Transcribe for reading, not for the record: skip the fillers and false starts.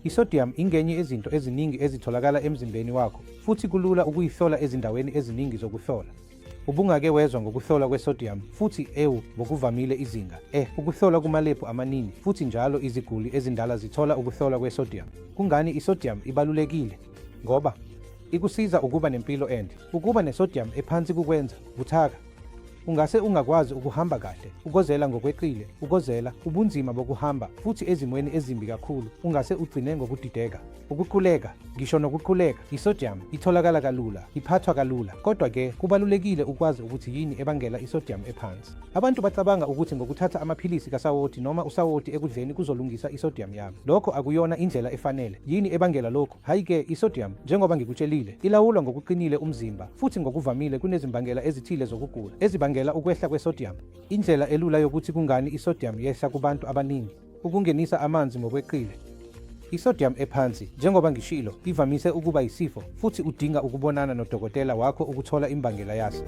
Isodium ingenye yezinto eziningi ezitholakala emzimbeni wakho futhi kulula ukuyihlola ezindaweni eziningi zokuhlola. Ubungake wezwa ngokuhlolwa kwe-sodium futhi ewu ngokuvamile izinga e ukuhlolwa kumalebhu amaningi futhi njalo iziguli ezindala zithola ukuhlolwa kwe-sodium. Kungani i-sodium ibalulekile? Ngoba ikusiza ukuba nempilo enhle. Ukuba ne-sodium ephansi kukwenza buthaka. Ungase ungakwazi ukuhamba kahle, ukozela ngokweqile, ukozela, ubunzima bokuhamba futhi ezimweni ezimbi kakhulu ungase ugcine ngokudideka. Ukuquleka, ngisho nokuquleka, isodium itholakala kalula, iphathwa kalula. Kodwa-ke, kubalulekile ukwazi ukuthi yini ebangela isodium ephansi. Abantu bacabanga ukuthi ngokuthatha amaphilisi kasawoti noma usawoti ekudleni kuzolungisa isodium yabo. Lokho akuyona indlela efanele. Yini ebangela lokhu? Hhayi-ke, isodium, njengoba ngikutshelile, ilawulwa ngokuqinile umzimba, futhi ngokuvamile kunezimbangela ezithile zokugula ezibangela ukwehla kwesodium. Indlela elula yokuthi kungani isodium yehla kubantu abaningi ukungenisa amanzi ngokweqile. Isodium ephansi, njengoba ngishilo, ivamise ukuba yisifo futhi udinga ukubonana nodokotela wakho ukuthola imbangela yaso.